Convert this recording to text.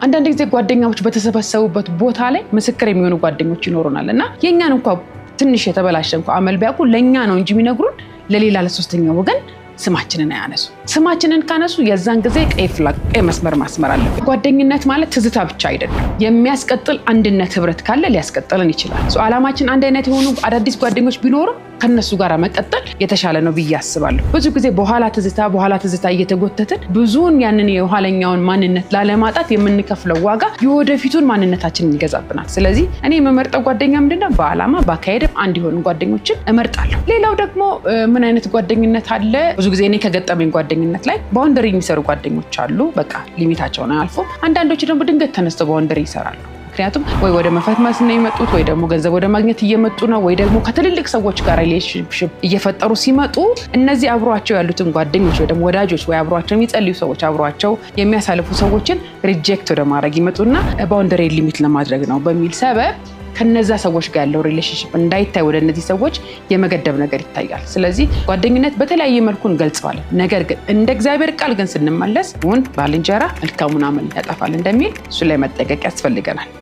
አንዳንድ ጊዜ ጓደኛሞች በተሰበሰቡበት ቦታ ላይ ምስክር የሚሆኑ ጓደኞች ይኖሩናል እና የእኛን እንኳ ትንሽ የተበላሸ እንኳ አመል ቢያውቁ ለእኛ ነው እንጂ የሚነግሩን ለሌላ ለሶስተኛ ወገን ስማችንን አያነሱ። ስማችንን ካነሱ የዛን ጊዜ ቀይ flag፣ ቀይ መስመር ማስመር አለብን። ጓደኝነት ማለት ትዝታ ብቻ አይደለም። የሚያስቀጥል አንድነት፣ ህብረት ካለ ሊያስቀጥልን ይችላል። አላማችን አንድ አይነት የሆኑ አዳዲስ ጓደኞች ቢኖሩም ከነሱ ጋር መቀጠል የተሻለ ነው ብዬ አስባለሁ። ብዙ ጊዜ በኋላ ትዝታ በኋላ ትዝታ እየተጎተትን ብዙውን ያንን የኋለኛውን ማንነት ላለማጣት የምንከፍለው ዋጋ የወደፊቱን ማንነታችንን ይገዛብናል። ስለዚህ እኔ የምመርጠው ጓደኛ ምንድነው? በአላማ በአካሄድም አንድ የሆኑ ጓደኞችን እመርጣለሁ። ሌላው ደግሞ ምን አይነት ጓደኝነት አለ? ብዙ ጊዜ እኔ ከገጠመኝ ጓደኝነት ላይ boundary የሚሰሩ ጓደኞች አሉ። በቃ limit ኣቸውን አልፎ። አንዳንዶች ደግሞ ድንገት ተነስተው boundary ይሰራሉ። ምክንያቱም ወይ ወደ መፈትመስ ነው የመጡት፣ ወይ ደግሞ ገንዘብ ወደ ማግኘት እየመጡ ነው፣ ወይ ደግሞ ከትልልቅ ሰዎች ጋር relationship እየፈጠሩ ሲመጡ እነዚህ አብሯቸው ያሉትን ጓደኞች ወይ ደግሞ ወዳጆች ወይ አብሯቸው የሚጸልዩ ሰዎች፣ አብሯቸው የሚያሳልፉ ሰዎችን reject ወደ ማድረግ ይመጡና boundary limit ለማድረግ ነው በሚል ሰበብ ከነዛ ሰዎች ጋር ያለው relationship እንዳይታይ ወደ እነዚህ ሰዎች የመገደብ ነገር ይታያል። ስለዚህ ጓደኝነት በተለያየ መልኩ እንገልጸዋለን። ነገር ግን እንደ እግዚአብሔር ቃል ግን ስንመለስ እውን ባልንጀራ መልካሙን አመል ያጠፋል እንደሚል እሱ ላይ መጠንቀቅ ያስፈልገናል።